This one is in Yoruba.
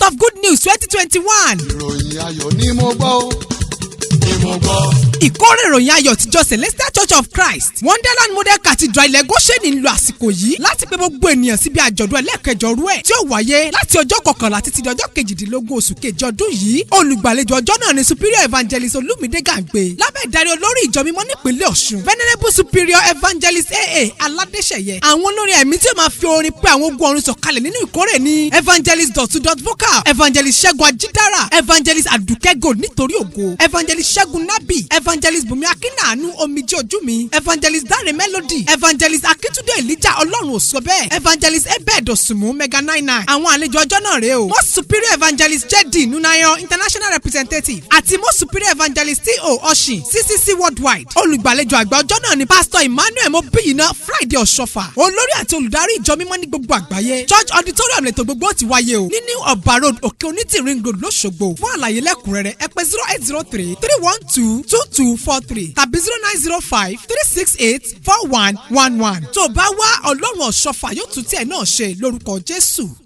Harvest of Good News 2021. Ìròyìn ayọ̀ ni mo gbọ́ ó, ni mo gbọ́. Ìkórè ìròyìn ayọ̀ tìjọ Celestial Church of Christ, Wonderland Model Cathedral, ilẹ̀ Goshen, ń lo àsìkò yìí láti pè gbogbo ènìyàn síbi àjọ̀dún ẹlẹ́ẹ̀kẹjọ rú ẹ̀ tí ó wáyé láti ọjọ́ 11 títí di ọjọ́ 18 oṣù kejì ọdún yìí. Olùgbàlejò ọjọ́ náà ni Superior Evangelist Olúmídé Gàǹgbé, lábẹ́ ìdarí olórí ìjọ mímọ́ nípínlẹ̀ Ọ̀ṣun, Venerable Superior Evangelist AA Aládéṣẹ̀yẹ. Àwọn olórin ẹ̀mí tí ó máa fi orin pé àwọn ogun ọ̀run sọ̀kalẹ̀ nínú ìkórè ní Evangelist Dọ̀tun Dot Vocal, Evangelist Ṣẹ́gun Ajídára, Evangelist Àdùkẹ́ Gold nítorí ògo, Evangelist Ṣẹ́gun Nábì, Evangelist Bùnmi Akínàánú Omijé Ojú Mi, Evangelist Dáre Melody, Evangelist Akíntúndé Elijah Ọlọ́run ò sọ bẹ́ẹ̀, Evangelist Ebed Òsùnmù Mega 99. Àwọn àlejò ọjọ́ náà rèé o: Most Superior Evangelist Jd Nunayan, International Representative, àti Most Superior Evangelist T.O. Oshin, CCC Worldwide. Olùgbàlejò àgbà ọjọ́ náà ni Pastor Emmanuel Mobiyina Friday Ọ̀ṣọ́fà, olórí àti olùdarí ìjọ mímọ́ ní gbogbo àgbáyé. Church auditorium lètò gbogbo ti wáyé o, ní New Ọba Road, Òkè Onítìrí, Ring Road, lọ́ṣogbo. Fún àlàyé lẹ́kùnrẹ́rẹ́, ẹ pè 08033122243 tàbí 09053684111. Tó o bá wá, Ọlọ́run Ọ̀ṣọ́fà yóò tún tiẹ̀ náà ṣe lórúkọ Jésù.